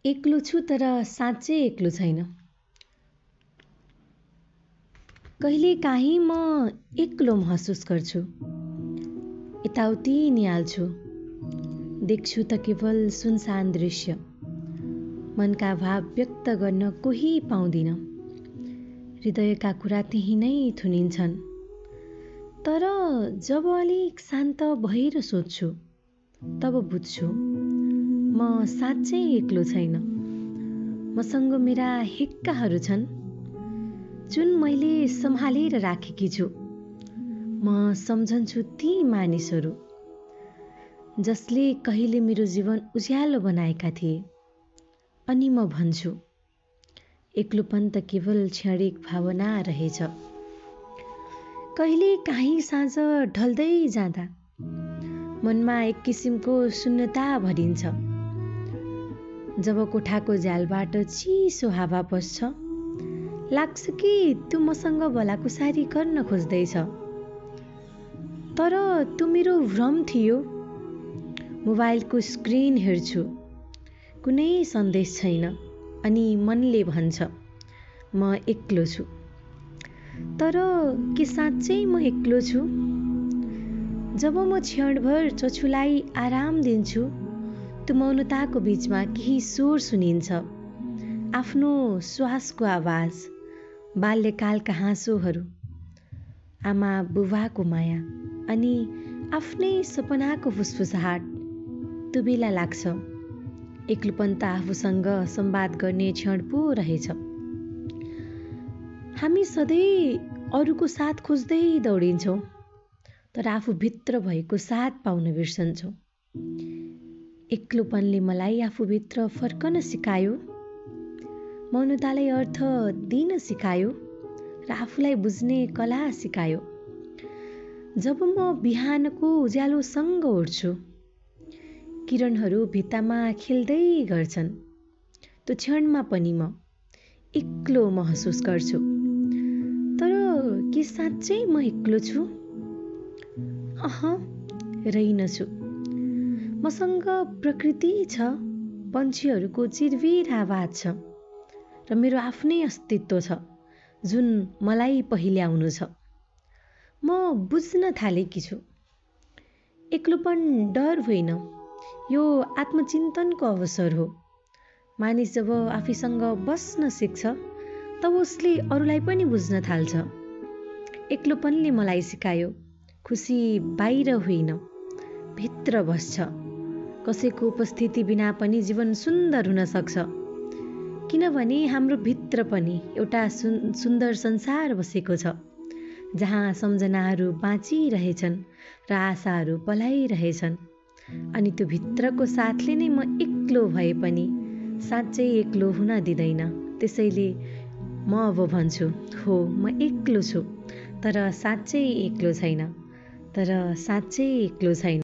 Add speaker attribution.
Speaker 1: एक्लो छु तर साँच्चै एक्लो छैन। कहिलेकाहीँ म एक्लो महसुस गर्छु। यताउति निहाल्छु, देख्छु त केवल सुनसान दृश्य। मनका भाव व्यक्त गर्न कोही पाउँदिन। हृदयका कुरा त्यही नै थुनिन्छन्। तर जब अलिक शान्त भएर सोध्छु, तब बुझ्छु म साँच्चै एक्लो छैन। मसँग मेरा हिक्काहरू छन्, जुन मैले सम्हालेर राखेकी छु। म सम्झन्छु ती मानिसहरू जसले कहिले मेरो जीवन उज्यालो बनाएका थिए। अनि म भन्छु, एक्लोपन त केवल क्षणिक भावना रहेछ। कहिले काहीँ साँझ ढल्दै जाँदा मनमा एक किसिमको शून्यता भरिन्छ। जब कोठाको झ्यालबाट चिसो हावा पस्छ, लाग्छ कि त्यो मसँग भलाकुसारी गर्न खोज्दैछ। तर त्यो मेरो भ्रम थियो। मोबाइलको स्क्रिन हेर्छु, कुनै सन्देश छैन, अनि मनले भन्छ म एक्लो छु। तर के साँच्चै म एक्लो छु? जब म क्षणभर चक्षुलाई आराम दिन्छु, त्यो मौनताको बीचमा केही स्वर सुनिन्छ। आफ्नो श्वासको आवाज, बाल्यकालका हाँसोहरू, आमा बुबाको माया, अनि आफ्नै सपनाको फुसफुसाहट। त्यो बेला लाग्छ एक्लोपन त आफूसँग संवाद गर्ने क्षण पो रहेछ। हामी सधैँ अरूको साथ खोज्दै दौडिन्छौँ, तर आफूभित्र भएको साथ पाउन बिर्सन्छौँ। एक्लोपनले मलाई आफूभित्र फर्कन सिकायो, मौनतालाई अर्थ दिन सिकायो, र आफूलाई बुझ्ने कला सिकायो। जब म बिहानको उज्यालोसँग उठ्छु, किरणहरू भित्तामा खेल्दै गर्छन्, त्यो क्षणमा पनि म एक्लो महसुस गर्छु। तर के साँच्चै म एक्लो छु? रहेनछु। मसँग प्रकृति छ, पन्छीहरूको चिरबिर आवाज छ, र मेरो आफ्नै अस्तित्व छ, जुन मलाई पहिल्याउनु छ। म बुझ्न थालेकी छु, एक्लोपन डर होइन, यो आत्मचिन्तनको अवसर हो। मानिस जब आफैसँग बस्न सिक्छ, तब उसले अरूलाई पनि बुझ्न थाल्छ। एक्लोपनले मलाई सिकायो, खुसी बाहिर होइन, भित्र बस्छ। कसैको उपस्थिति बिना पनि जीवन सुन्दर हुन सक्छ, किनभने हाम्रो भित्र पनि एउटा सुन्दर संसार बसेको छ, जहाँ सम्झनाहरू बाँचिरहेछन् र आशाहरू पलाइरहेछन्। अनि त्यो भित्रको साथले नै म एक्लो भए पनि साँच्चै एक्लो हुन दिँदैन। त्यसैले म अब भन्छु, हो म एक्लो छु, तर साँच्चै एक्लो छैन।